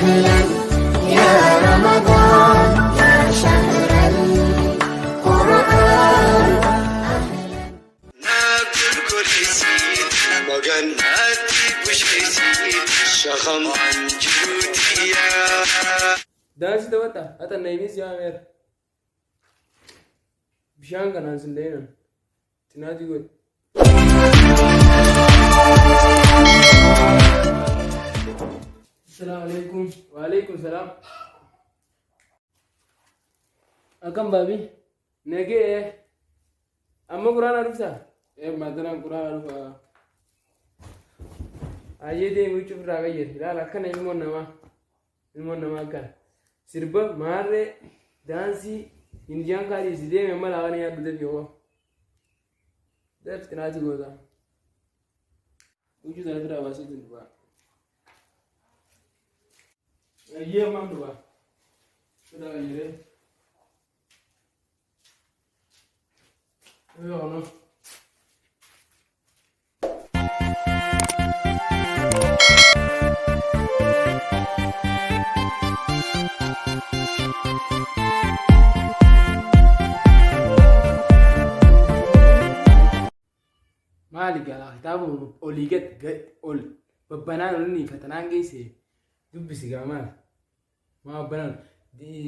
أهلا يا رمضان يا شهر القرآن. Daansii taphatta ata nayimis yaameera. Bishaan kanaan sin dha'inan. Xinaatii godhi. Assalaamu alaikum. Wa alaikum salaam. Akkam baabi? Nagee. Amma quraana dhuftaa? Ee maatanaan quraana dhufa. Ayyee deemi huccuu ofirraa qayyari. Ilaala akkana ilmoon namaa. Ilmoon namaa akkana. Sirba maarree daansii hinjaan kaadhiisi deemi amma laafana nyaadhu dafi hoo. Dafi xinaatii goota. Huccuu sana ofirraa baasee dhufa. Ayyee ammaan dhufa. Ofirraa qayyaree. Yoo no. Maali gaa kitaaba olii gad gad ol babbanaan ol inni fatanaan geesse dubbisi gaa maali? Maa babbanaan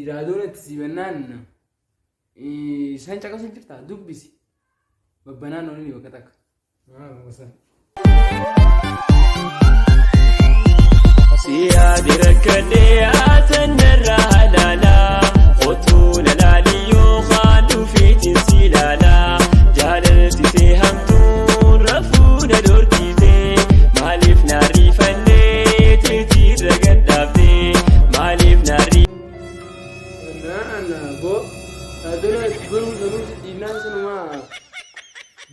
raadoon itti siibannaan san caqasu jirta dubbisi babbanaan ol inni bakka takka. Siyaadi rakkadhee haatan narraa halaalaa Otuu na laali yookaan dhufiitiin si ilaalaa Jaalalti tee hamtuun rafuu na dhorkite Maaliif na riifannee teetiirra gad dhaabde Maaliif na Naan boo raadoon itti banuu sanuu si dhiibnaan sanumaa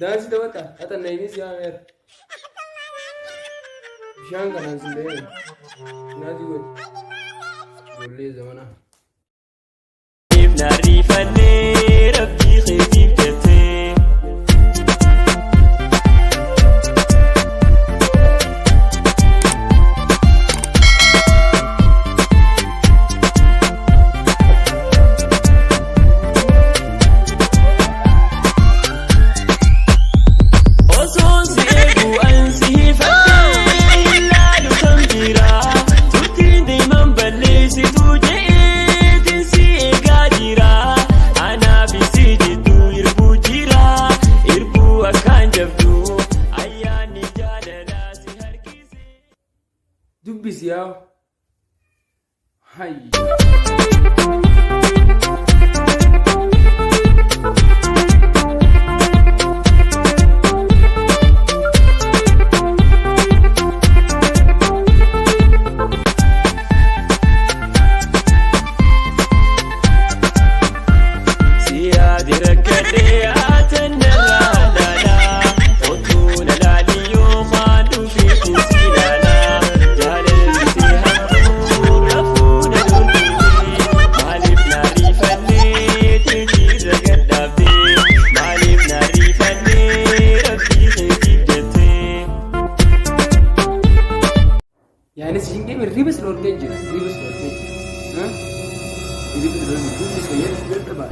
daansii taphatta ata nayimis yaameera. Bishaan kanaan sin dha'inan. Xinaatii godhi. Ijoollee zamanaa. na riifannee rabbii keetiif jettee. Osoon si eegu an si hifadhee hin laalu kan biraa turtiin deeman balleessituu je'eetiin si eegaa jira anaaf si jidduu irbuu jira irbuu akkaan jabdu ayyaanni jaalalaa si harkise. Dubbisi yaa. Hayy. Siyaadi rakkadhee haatan narraa laalaa Otuu na laali yookaan dhufiitiin si ilaalaa Jaalalli si hamtuu rafuu na dhorkite Maaliif na riifannee teetiirra gad dhaabde Maaliif na riifannee rabbii keetiif jettee. Yaanis ishiin deeme ribas dhorkee jira. Ribas dhorkee jira. Ribas dhorkee dubbis fayyadu dadhabaa.